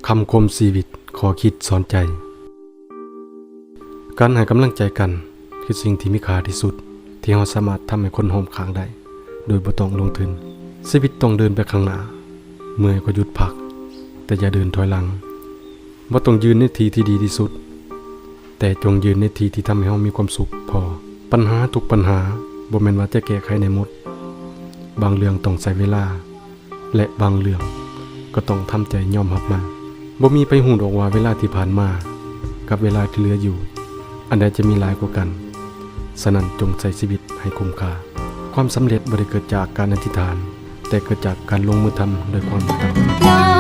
ຄຳຄົມຊີວິດ, ຂໍ້ຄິດສອນໃຈ. ການໃຫ້ກຳລັງໃຈກັນ ຄືສິ່ງທີ່ມີຄ່າທີ່ສຸດ ທີ່ເຮົາສາມາດທຳໃຫ້ຄົນຮອບຂ້າງໄດ້ ໂດຍບໍ່ຕ້ອງລົງທຶນ. ຊີວິດຕ້ອງເດີນໄປຂ້າງໜ້າ, ເມື່ອຍກໍຢຸດພັກ, ແຕ່ຢ່າເດີນຖອຍຫຼັງ. ບໍ່ຕ້ອງຢືນໃນທີ່ທີ່ດີທີ່ສຸດ, ແຕ່ຈົ່ງຢືນໃນທີ່ທີ່ທຳໃຫ້ເຮົາມີຄວາມສຸກພໍ. ບັນຫາທຸກບັນຫາ ບໍ່ແມ່ນວ່າຈະແກ້ໄຂໄດ້ໝົດ. ບາງເລື່ອງຕ້ອງໃຊ້ເວລາ ແລະ ບາງເລື່ອງກໍຕ້ອງທຳໃຈຍອມຮັບມັນ. ບໍ່ມີໃຜຮູ້ດອກວ່າເວລາທີ່ຜ່ານມາກັບເວລາທີ່ເຫຼືອຢູ່ ອັນໃດຈະມີຫຼາຍກວ່າກັນ. ສະນັ້ນ, ຈົ່ງໃຊ້ຊີວິດໃຫ້ຄຸ້ມຄ່າ. ຄວາມສຳເລັດບໍ່ໄດ້ເກີດຈາກການອະທິຖານ, ແຕ່ເກີດຈາກການລົງມືທຳດ້ວຍຄວາມຕັ້ງໃຈ.